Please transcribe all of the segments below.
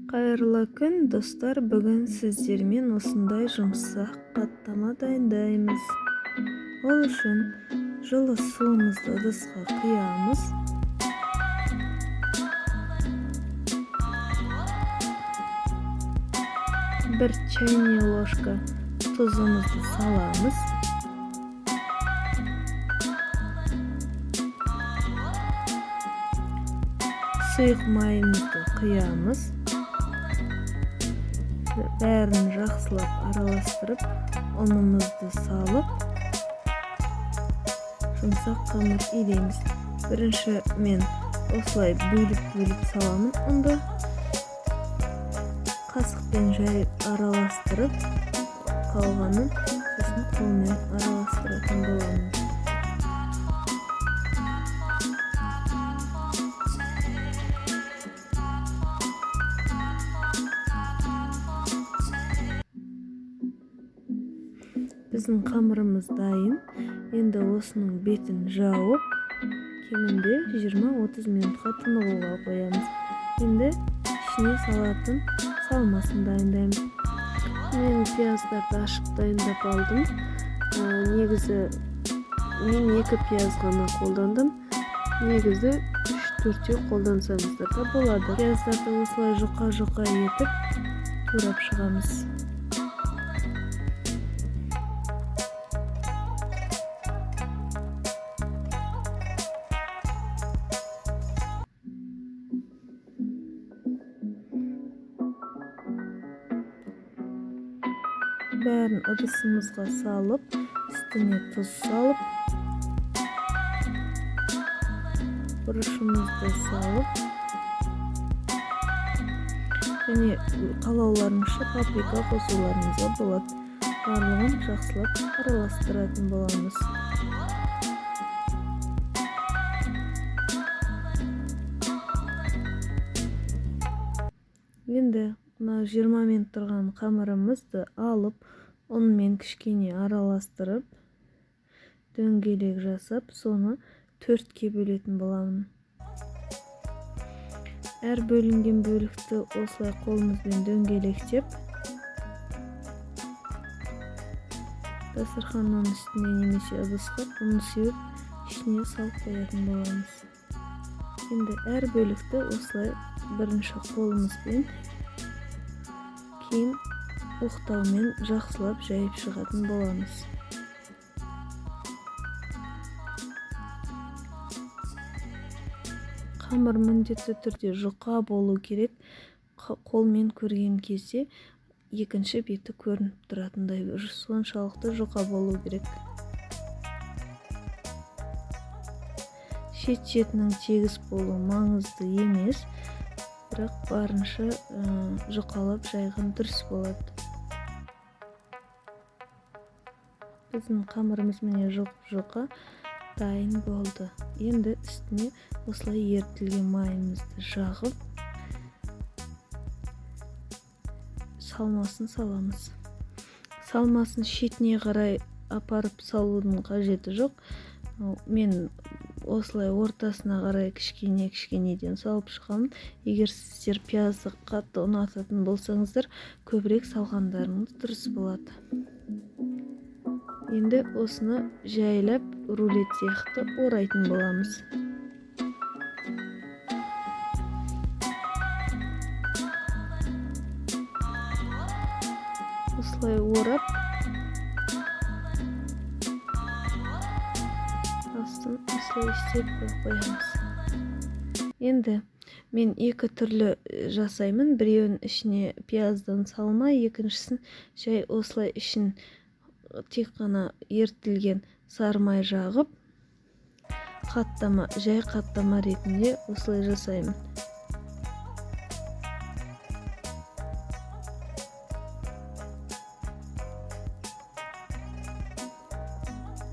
Қайырлы күн, достар! Бүгін сіздермен осындай жұмсақ қаттама дайындаймыз. Ол үшін жылы суымызды ыдысқа құямыз. 1 чайный ложка тұзымызды саламыз. Сұйық майымызды құямыз. Бәрін жақсылап араластырып, ұнымызды салып, жұмсақ қамыр илейміз. Бірінші мен осылай бөліп-бөліп саламын ұнды. Қасықпен жай араластырып, қалғанын сосын қолмен араластыратын боламын. Біздің қамырымыз дайын. Енді осының бетін жауып, кемінде 20-30 минутқа тынығуға қоямыз. Енді ішіне салатын салмасын дайындаймыз. Мен пияздарды ашып дайындап алдым. Негізі мен 2 пияз ғана қолдандым. Негізі үш-төртеу қолдансаңыздар да болады. Пияздарды осылай жұқа-жұқа етіп турап шығамыз. Бәрін ыдысымызға салып, үстіне тұз салып, бұрышымызды салып, және қалауларыңызша паприка қосуларыңызға болады. Барлығын жақсылап араластыратын боламыз. Енді мына 20 минут тұрған қамырымызды алып, ұнмен кішкене араластырып, дөңгелек жасап, соны 4-ке бөлетін боламын. Әр бөлінген бөлікті осылай қолымызбен дөңгелектеп, дастарханның үстіне немесе ыдысқа ұн сеуіп, ішіне салып қоятын боламыз. Енді әр бөлікті осылай бірінші қолымызбен, кейін оқтаумен жақсылап жайып шығатын боламыз. Қамыр міндетті түрде жұқа болу керек. Қолмен көрген кезде екінші беті көрініп тұратындай, соншалықты жұқа болу керек. Шет-шетінің тегіс болуы маңызды емес, бірақ барынша жұқалап жайған дұрыс болады. Біздің қамырымыз міне жұп-жұқа дайын болды. Енді үстіне осылай ерітілген майымызды жағып, салмасын саламыз. Салмасын шетіне қарай апарып салудың қажеті жоқ. Мен осылай ортасына қарай кішкене-кішкенеден салып шығамын. Егер сіздер пиязды қатты ұнататын болсаңыздар, көбірек салғандарыңыз дұрыс болады. Енді осыны жайлап рулет сияқты орайтын боламыз. Осылай орап, астын осылай істеп қоямыз. Енді мен екі түрлі жасаймын. Біреуін ішіне пияздан салмай, екіншісін жай осылай ішін тек қана ерітілген сары май жағып, жай қаттама ретінде осылай жасаймын.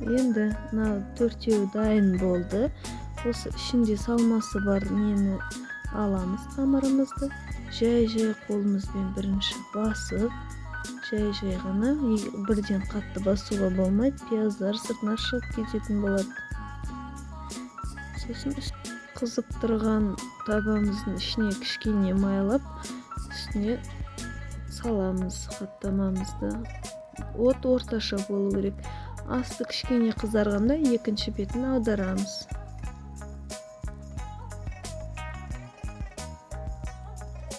Енді мына төртеуі дайын болды. Осы ішінде салмасы бар нені аламыз, қамырымызды жай-жай қолымызбен бірінші басып, жай-жай ғана, бірден қатты басуға болмайды, пияздар сыртына шығып кететін болады. Сосын қызып тұрған табамыздың ішіне кішкене майлап, Үстіне саламыз қаттамамызды. От орташа болу керек. Асты кішкене қызарғанда екінші бетін аударамыз.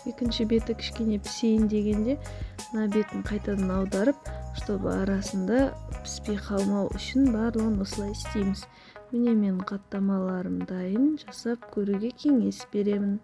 Екінші беті кішкене пісейін дегенде, мына бетін қайтадан аударып, чтобы арасында піспей қалмау үшін барлығын осылай істейміз. Міне, менің қаттамаларым дайын. Жасап көруге кеңес беремін.